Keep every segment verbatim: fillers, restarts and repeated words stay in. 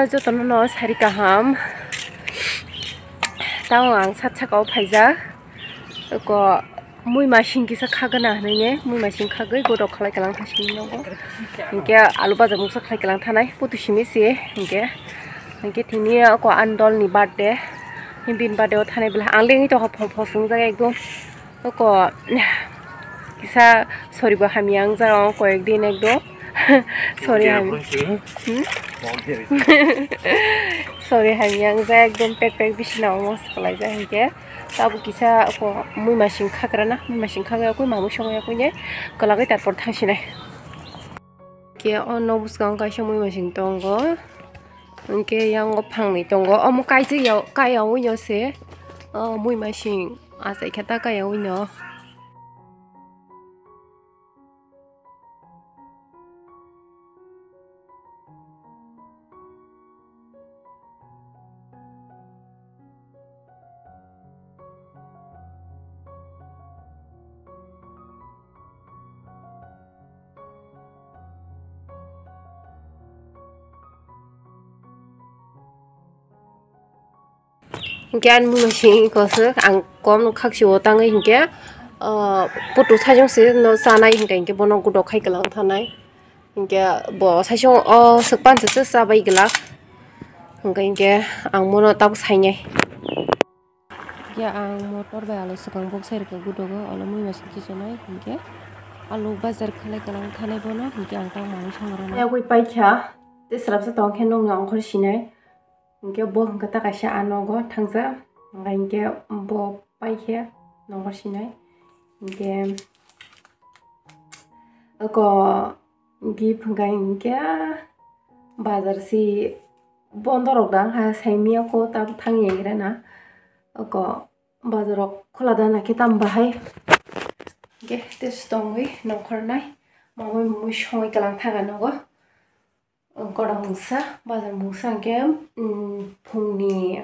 Jotono no sari kaham. Tamo ang sat saka o phaijak. Ko mui masing kisa khagana hinwi, mui masing khagwi godok khlai kalang thasing nogo. Hinkhe alu bajar mungsa khlai kalang thanai putu simi se hinkhe. Hinkhe tini ko ani dol ni birthday. Bini birthday o thanai bwla ang lengwi tongkha phosong jak ekdom. Oko kisa sori bo hamya wngjago koyek din ekdom. Sori hamya. Hmm? Sori hamya wngjak ekdom pek pek bisina omo swkalaijak hinkhe. Tabuk kisa oko mui masing khakrana, mui masing khagwi okwi mamui songwi okwi ne kwlagwi tarpor thangsinai. Khe o nok bwskango kaisa mui masing tongo. Hinkhe yang o phangni tongo. Omo kaisa ya, kaya ui no se. O mui masing achai khe ta kaya ui no. Hinkhe ani mui masing kosok ang kom khakchi o tangwi hinkhe, ah, putu sajong se no chanai hinkhe, hinkhe bono gudok khai kwlang thanai. Hinkhe bo sajong o swk pansa se chabai glak. Hinkhe, hinkhe ang bono tabuk sainai. Hinkhe ang motor bai alu swkang bok sai rwkha gudogo, olo mui masing khe chanai hinkhe alu bajar khlai kwlang thanai bono hinkhe ang tang manwi songwrana. Yagwi paikha tei swrapsa tongkhe nokni ongkhor sinai. Hinkhe bo hinkhe ta kaisa a nogo thangjak, hinkhe bo paikhe nokbar sinai. Hinkhe oko gift hinkhe, hinkhe bazar si bondo rok da, ha saimia ko ta thangya gira na. Oko bazar rok khola da na khe tam bahai. Hinkhe tei tongwi nokkhor nai mamui mui songwi kwlang thaga nogo. Koda mungsa, bazar mungsa hinkhe, mm, phungni,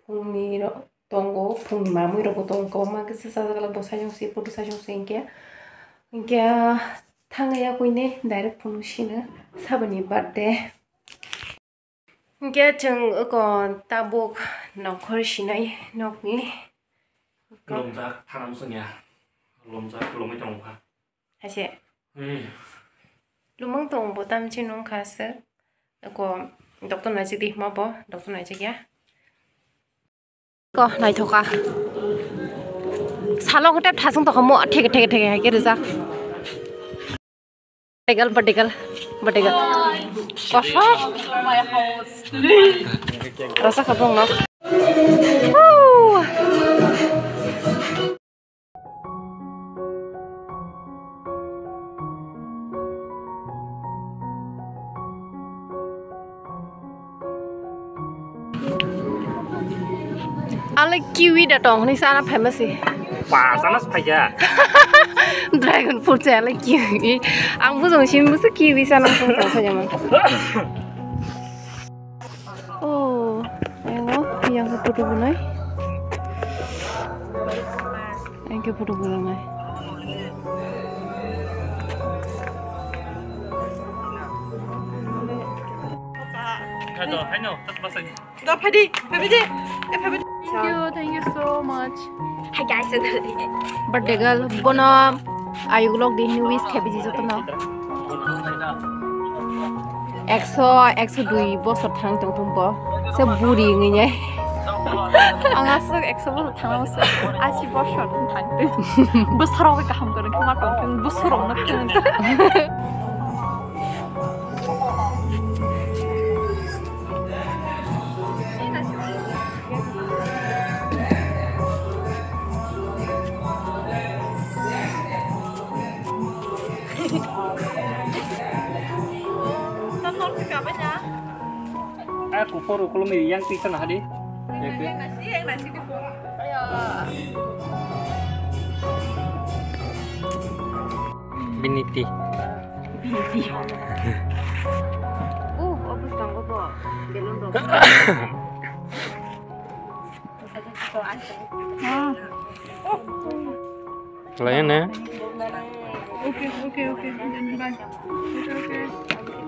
phungni ro-, tongo, phungni mamui rokbo tongo, kwbangma khe se chajak, bo sajong se, photo sajong se hinkhe, hinkhe thangwi yakwini direct phunuk sino saboni birthday. Hinkhe chwng oko tabuk nongkhor sinai nokni. Lomjak thana muchungya, lomjak lomwi tongkha. Haise. Hmm. Lumang tong bo tamchi nung kha se. Ko doctor naijak di hima bo, doctor naijak ya. Ko naithoka. Salo ko tep thasung tokha mo thege thege thege hai ke rijak. Badegal, badegal, badegal. Koso. Rasa khabong no. Woo. Ale kiwi da tong ni sana famous si. Pa sana phaiya. Dragon fruit se ale kiwi. Ang bujong sim busu kiwi sana tong tong saja man. Oh, ayo, yang ke photo bunai. Yang ke photo bunai. Ayo, ayo, tas basai. Da, phai di, phai di. Eh, phai di. Thank you, thank you so much. Hi guys, birthday girl, bono ayuk log di hini wish khe biji joto no. Ekso, ekso dui bosor thang tong thung bo. Se buri ngi ne. Ang asuk ekso bosor thang asuk. Asi bosor thang tong. Bosor kaham kono kma tong tong, bosor no tong. Ah, kuphur ukulumi yang tisa na hadi. Biniti. Biniti. Uh, obus tang obo. Belun rok. Layan ya. Okay, okay, okay. Bye. Okay, okay.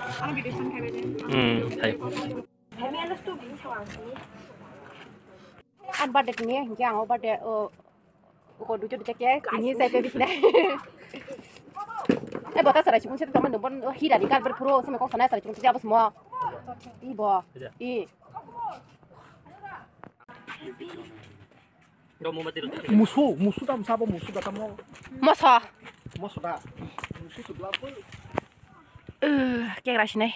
Hmm, hai. An birthday tini hinkhe ang o birthday o uko duijo duijo cake tini sai pe bikina. Eh, bota sarai chukung se tamo nubon hira ni kar ber phuro se me kok sanai sarai chukung se abo smo. I bo. I. Musu, musu tam sabo musu da tamo. Moso. Moso da. Musu tu belap. Eh, cake rasi nai.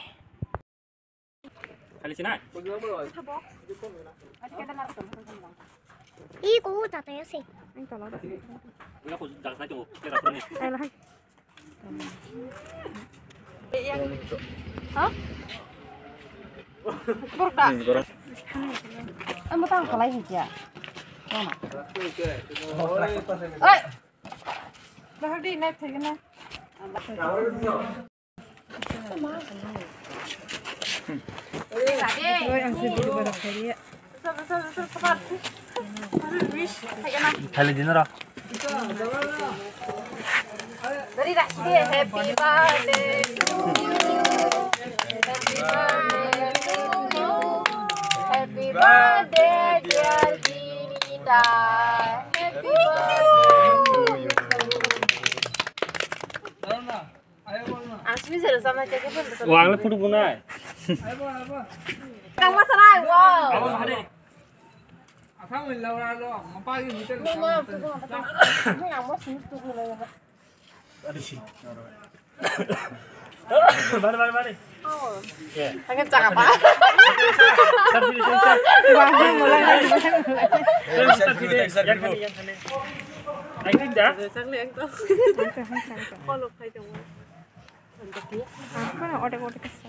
Kali sinai. I ko tata ya se. Wala ko jak sai to, kera pun ni. Hah? Buruk dah. Kamu tahu kalau ini dia. Mana? Oi. Bahar di net lagi na. Thali dinara. Happy birthday to you. Happy birthday to you. Happy birthday, dear Dinita. Happy birthday to you. Ang sini serius sama cake pun betul. Wah, ang photo bunai. Kang masalai, wow. Abo mana? Asam laura lo, mapa ini betul. Mama, aku tuh apa? Ini kamu sini tuh mulai apa? Mari, mari, mari. Hanya cakap apa? Yang ini dah. Kalau kayak kamu. Aku kan order order kesel.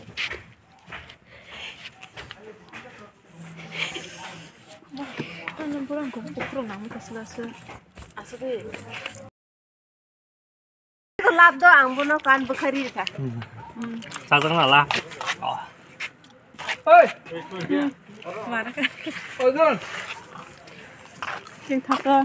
Kan pura gopro nang kesel asal. Asal deh. Lab do ang bono kan bukhari kha. Sajak na la. Oh. Oi. Mara. Ozon. Sing thaka.